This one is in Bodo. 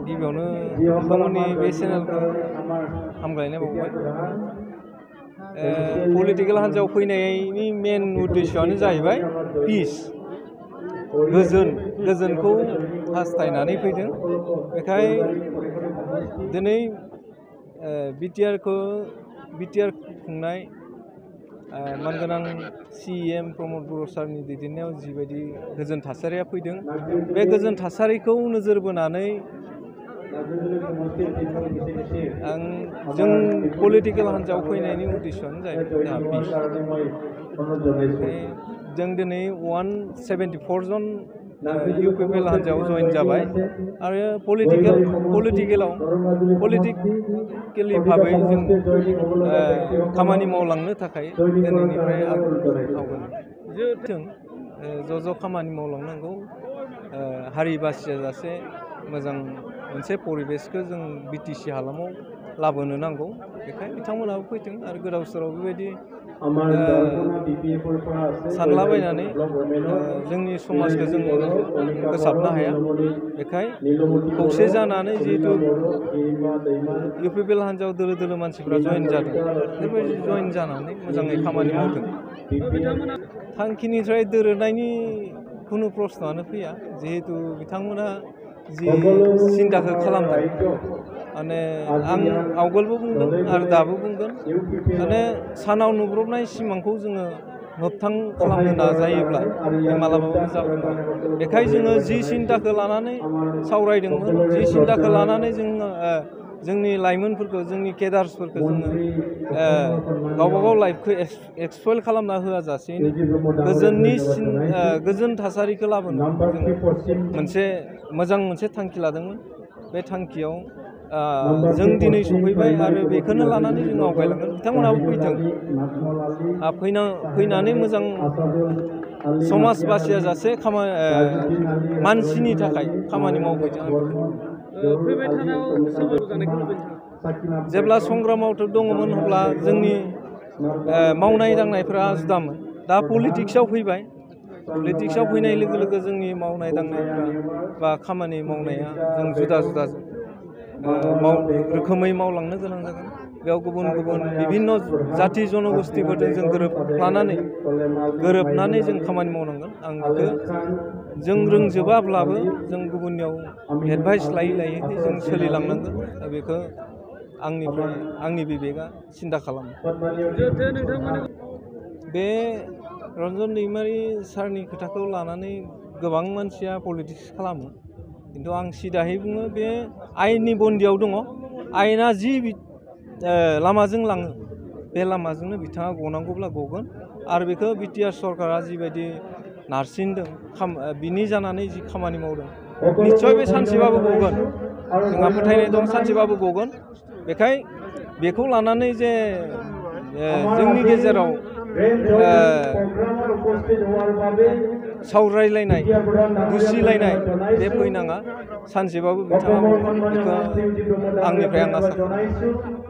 गिबियावनो नोंथांमोननि बे चेनेलखौ हामग्लायनाय बावबाय। पलिटिकेल हान्जायाव फैनायनि मेन उद्देश्यआनो जाहैबाय पिस, गोजोनखौ हास्थायनानै फैदों। बेखाय दिनै बिटिआर खुंनाय मानगोनां CEM प्रमद बर' सारनि दैदेननायाव जिबायदि गोजोन थासारिया फैदों, बे गोजोन थासारिखौ नोजोर बोनानै जों पलिटिकेल हान्जायाव फैनायनि उद्देश्यआनो जाहैबाय जों दिनै 174 जन UPPL हान्जायाव जइन जाबाय आरो पलिटिकेलि भाबै जों खामानि मावलांनो थाखाय दिनैनिफ्राय आवगायदों। ज' खामानि मावलांनांगौ, हारि बासियाजासे मोजां मोनसे परिबेसखौ जों BTC हालामाव लाबोनो नांगौ। बेखायनो बिथांमोनाबो फैदों आरो गोदाव सोराव बेबायदि सानलाबायनानै जोंनि समाजखौ जों फोसाबनो हाया। बेखाय खौसे जानानै जिहेतु UPPL हान्जायाव दोलो मानसिफ्रा जइन जादों, बेबायदि जइन जानानै मोजाङै खामानि मावदों। थांखिनिफ्राय दोरोदनायनि खुनु प्रश्नआनो फैया, जिहेतु बिथांमोना जि सिन्ताखौ खालामदों, माने आं आवगोलबो बुंदों आरो दाबो बुंगोन, माने सानाव नुब्रबनाय सिमांखौ जोङो मोगथां खालामनो नाजायोब्ला बे मालाबाबो जाफुङा। बेखाय जोङो जि सिन्ताखौ लानानै सावरायदोंमोन, जि सिन्ताखौ लानानै जोङो जोंनि लाइमोनफोरखौ, जोंनि केडार्सफोरखौ जोङो गावबागाव लाइफखौ एक्सप्लइट खालामना होआजासेनो गोजोन थासारिखौ लाबोनो जों मोनसे थांखि लादोंमोन। बे थांखियाव जों दिनै सफैबाय आरो बेखौनो लानानै जों आवगायलांगोन। बिथांमोनाबो फैनानै मोजां समाज बासियाजासे मानसिनि थाखाय खामानि मावफैदों। फैबाय थानायाव सोरबा जानायखौ लुबैदों। जेब्ला संग्रामावथ' दङमोन अब्ला जोंनि मावनाय दांनायफ्रा जुदामोन। दा पलिटिक्सआव फैबाय, पलिटिक्सआव फैनाय लोगो लोगो जोंनि मावनाय दांनायफ्रा बा खामानि मावनाया जों जुदा रोखोमै मावलांनो गोनां जागोन। बेयाव गुबुन बिभिन्न जाथि जनगोष्ठीफोरजों जों गोरोबनानै जों खामानि मावनांगोन। आं बेखौ जों रोंजोबाब्लाबो जों गुबुननियाव एडभाइस लायै जों सोलिलांनांगोन। बेखौ आंनि बिबेकआ सिन्था खालामो। बे रन्जन दैमारि सारनि खोथाखौ लानानै गोबां मानसिया पलिटिक्स खालामो, खिन्थु आं सिदाहै बुङो, बे आयेननि बन्दियाव दङ। आयेना जि लामाजों लाङो, बे लामाजोंनो बिथाङा गनांगौब्ला गगोन। आरो बेखौ बिटिआर सरकारा जिबायदि नारसिनदों, बिनि जानानै जि खामानि मावदों, निस्सय बे सानसेबाबो गगोन। जोंहा फोथायनाय दं सानसेबाबो गगोन। बेखाय बेखौ लानानै जे जोंनि गेजेराव सावरायलायनाय, दुसिलायनाय बे फैनाङा। सानसेबाबो बिथाङा बेखौ आंनिफ्राय आं आसा खालामो।